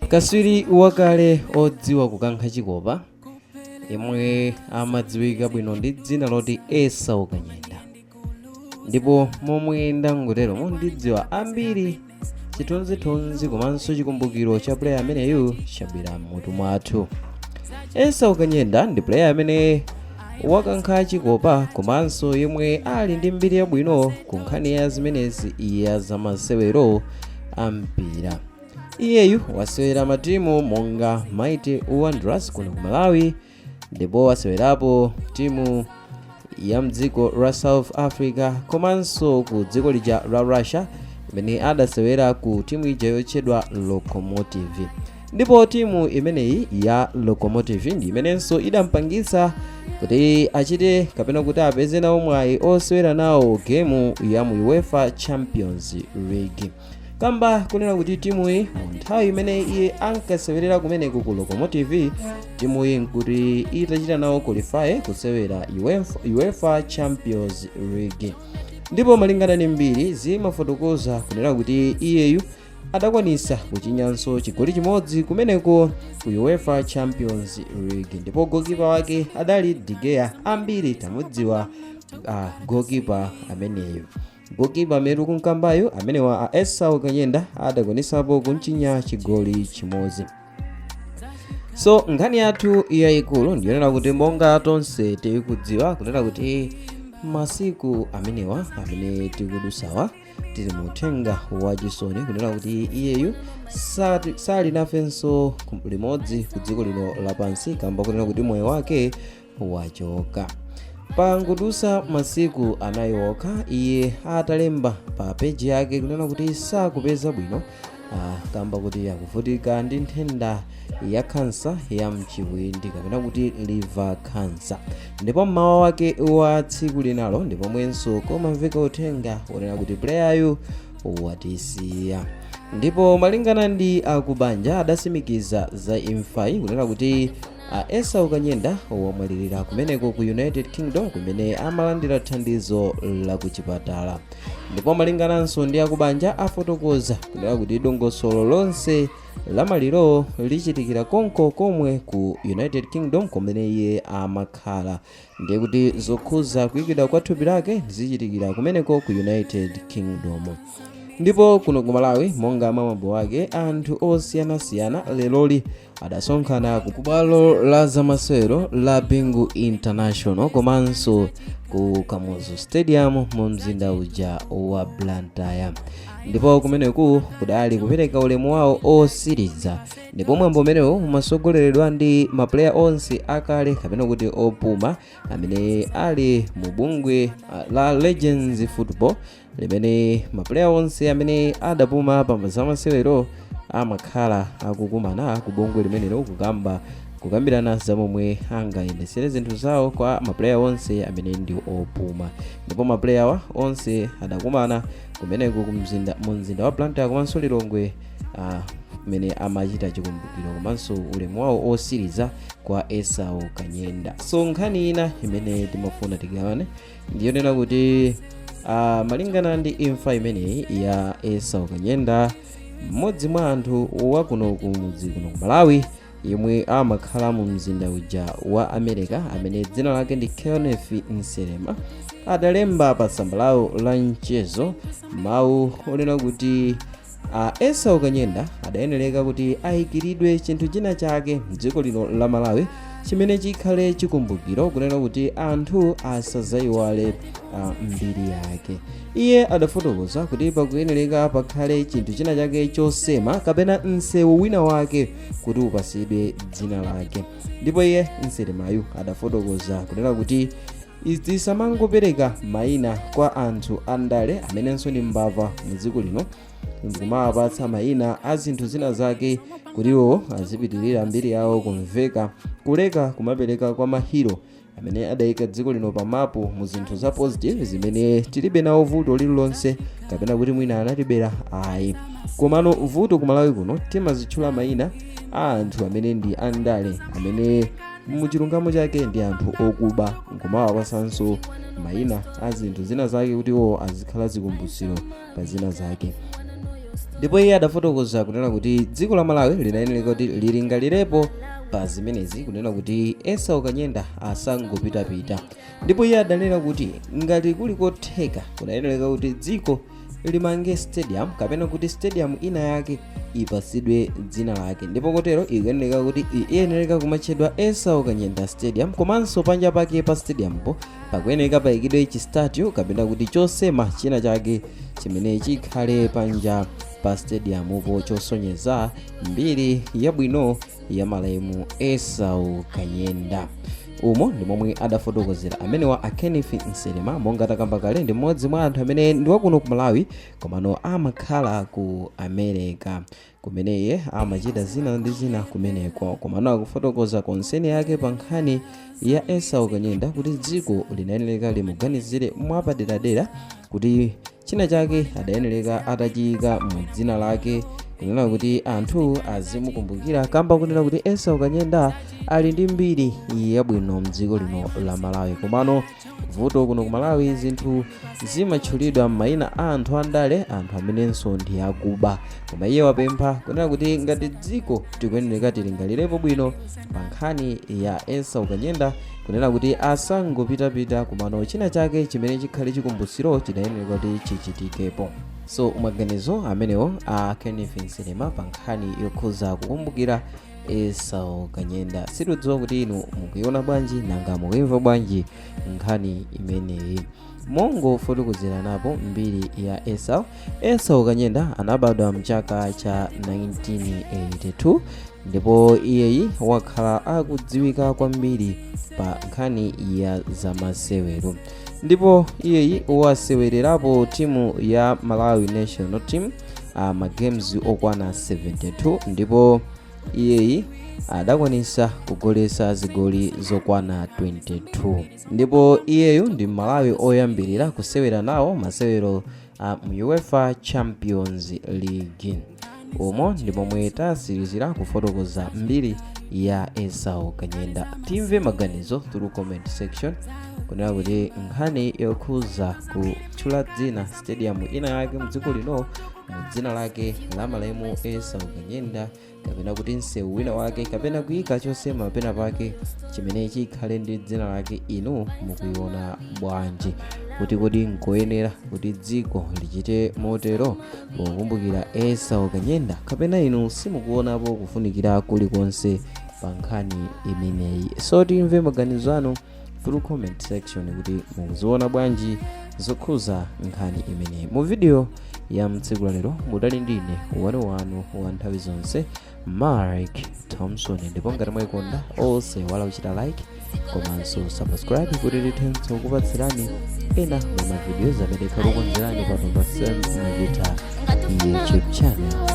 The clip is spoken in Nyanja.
Kaswiri wakale odziwa kukankha chikopa yemwe amadziwika bwino ndi dzina loti Esau Kanyenda, ndipo momwe ndangoteromo ndidziwa ambiri chithunzithunzi komanso chikumbukiro cha player ameneyu chabwera mmutu mwathu. Esau Kanyenda ndi player amene wakankha chikopa komanso yemwe ali ndi mbiri yabwino ku nkhani ya zimenezi ya zamasewero a mpira. Iyeyu wasewera matimu monga Mighty Wanderers kuno ku Malawi, ndipo wasewerapo timu ya mdziko la South Africa komanso ku dziko lija la Russia, imene adasewera ku timu ija yotchedwa Lokomotiv. Ndipo timu imeneyi ya Lokomotiv ndi imenenso idampangitsa kuti achite kapena kuti apeze nawo mwayi osewera nawo gemu ya mu UEFA Champions League, kamba kunena kuti timuyi mu nthawi imene iye ankasewerera kumeneko ku Lokomotiv, timuyi nkuti itachita nawo qualify kusewera UEFA Champions League. Ndipo malingana ndi mbiri zimafotokoza kunena kuti iyeyu adakwanisa kuchinyanso chigoli chimodzi kumeneko ku UEFA Champions League, ndipo goalkeeper wake adali De Gea. Ambiri tamudziwa goalkeeper ameneyo. Goalkeeper amene tikumkambayo amenewa a Esau Kanyenda adakwanisapo kumchinya chigoli chimodzi. So nkhani yathu yayikulu ndiyonena kuti monga tonse tikudziwa kunena kuti masiku amenewa amene tikudusawa tili mu uthenga wachisoni kunena kuti iyeyu sali nafenso limodzi ku dziko lino lapansi, kamba kunena kuti moyo wake wachoka. Pangodusa masiku 4 okha iye atalemba pa peji yake kunena kuti sakupeza bwino, kamba kuti akuvutika ndi nthenda ya khansa ya mchiwindi kapena kuti liver cancer. Ndipo mmawa wake wa tsiku linalo ndipomwenso komamveka uthenga wonena kuti player watisiya. Ndipo malingana ndi akubanja adasimikiza za imfayi kunena kuti Esau Kanyenda wamwalirira kumeneko ku United Kingdom, kumene amalandira thandizo la kuchipatala. Ndipo malingananso ndi akubanja afotokoza kunena kuti dongosolo lonse la maliro lichitikira konko komwe ku United Kingdom kumene iye amakhala, ndiye kuti zokhuza kuyikidwa kwa thupi lake zichitikira kumeneko ku United Kingdom. Ndipo kuno ku Malawi, monga mwa mwambo wake, anthu osiyanasiyana leroli adasonkhana ku bwalo la zamasewero la Bingu International komanso ku Kamuzu Stadium mu mzinda uja wa Blantyre, ndipo kumeneku kudali kupereka ulemu wawo osiriza. Ndipo mwambo umenewu umasogoleredwa ndi mapuleya onse akale kapena kuti opuma amene ali mu bungwe la Legends Football, limene mapuleya onse amene adapuma pa zamasewero amakhala akukumana ku bungwe limenelo kukambirana zamomwe angayendesere zinthu zawo kwa mapuleya onse amene ndi opuma. Ndipo mapuleyawa onse adakumana kumeneko mu mzinda wa Blantyre komanso Lilongwe, kumene amachita chikumbukiro komanso ulemu wawo osiriza kwa Esau Kanyenda. So nkhani ina imene timafuna tigawane ndiyonena kuti malingana ndi imfa imeneyi ya Esau Kanyenda, mmodzi mwa anthu wakuno ku mudzi kuno ku Malawi yemwe amakhala mu mzinda uja wa America, amene dzina lake ndi Kenneth Nselema, adalemba pa tsamba lawo la mchezo mawu onena kuti Esau Kanyenda adayenereka kuti ayikiridwe chinthu china chake mdziko lino la Malawi chimene chikhale chikumbukiro kunena kuti anthu asazayiwale mbiri yake. Iye adafotokoza kuti pakuyenereka pakhale chinthu china chake chosema kapena msewu wina wake kuti upasidwe dzina lake. Ndipo iye Nselemayu adafotokoza kunena kuti tisamangopereka mayina kwa anthu andale amenenso ndi mbava mu dziko lino, ndikumawapatsa mayina a zinthu zina zake kuti iwo azipitirira mbiri yawo kumveka, kuleka kumapereka kwa ma hero amene adayika dziko lino pa mapu mu zinthu za positive zimene tilibe nawo vuto lililonse kapena kuti mwina anatibera, ayi. Komano vuto ku Malawi kuno timazitchula mayina a anthu amene ndi andale amene muchilungamo chake ndi anthu okuba, nkumawapasanso mayina a zinthu zina zake kuti iwo azikhala zikumbusiro pa zina zake. Ndipo iye adafotokoza kunena kuti dziko la Malawi linayenera kuti lilingalirepo pa zimenezi, kunena kuti Esau Kanyenda asangopitapita. Ndipo iye adanena kuti ngati kuli kotheka, kunayenera kuti dziko limange stadium kapena kuti stadium ina yake ipasidwe dzina lake, ndipo kotero ikuyenera kuti iyenereka kumatchedwa Esau Kanyenda Stadium. Komanso panja pake pa stadiumpo pakuyeneka payikidwe chistatue kapena kuti chosema china chake chimene chikhale panja pa stadiumpo, chosonyeza mbiri yabwino ya malemu Esau Kanyenda. Umo ndi momwe adafotokozera amenewa a Kenneth Nselema. Monga takamba kale, ndi mmodzi mwa anthu amene ndi wakuno ku Malawi komano amakhala ku America, kumene iye amachita zina ndi zina kumeneko. Komano akufotokoza concern yake pa nkhani ya Esau Kanyenda, kuti dziko linayenera limuganizire mwapaderadera, kuti china chake adayenereka atachiyika mu dzina lake, kunena kuti anthu azimukumbukira, kamba kunena kuti Esau Kanyenda ali ndi mbiri yabwino mdziko lino la Malawi. Komano vuto kuno ku Malawi, zinthu zimatchulidwa m'mayina a anthu andale, anthu amenenso ndi akuba. Koma iye wapempha kunena kuti ngati dziko tikuyenera tilingalirepo bwino pa nkhani ya Esau Kanyenda, kunena kuti asangopitapita, komano china chake chimene chikhale chikumbusiro chidayenera kuti chichitikepo. So maganizo amenewo a Kenneth Nselema pa nkhani yokhuza kukumbukira Esau Kanyenda. Sitidziwa kuti inu mukuiona bwanji, nanga mukuyimva bwanji nkhani imeneyi? Mongofotokozeranapo mbiri ya Esau, Esau Kanyenda anabadwa mchaka cha 1982, ndipo iyeyi wakhala akudziwika kwambiri pa nkhani ya zamasewero. Ndipo iyeyi wasewererapo timu ya Malawi national team magames okwana 72, ndipo iyeyi adakwanisa kugolesa zigoli zokwana 22. Ndipo iyeyu ndi Malawi oyambirira kusewera nawo masewero a mu UEFA Champions League. Umo ndi momwe tasirizira kufotokoza mbiri ya Esau Kanyenda. Timve maganizo through comment section, kunena kuti nkhani yokhuza kutchula dzina stadium ina yake mdziko lino mu dzina lake la malemu Esau Kanyenda, kapena kuti msewu wina wake, kapena kuyika chosema pena pake chimene chikhale ndi dzina lake, inu mukuiona bwanji? Kuti kodi nkoyenera kuti dziko lichite motero pokumbukira Esau Kanyenda, kapena inu simukuonapo kufunikira kulikonse pa nkhani imeneyi? So timve maganizo anu through comment section, kuti mukuziona bwanji zokhuza nkhani imeneyi. Mu video ya mtsiku la lero mudali ndine wanu wa nthawi zonse, Mark Thompson. Ndipo ngati mwayikonda, osaiwala kuchita like komanso subscribe, kuti tithenso kupatsirani ena mwa mavidiyo amene tikukonzerani pano pa Sam Mavita YouTube channel.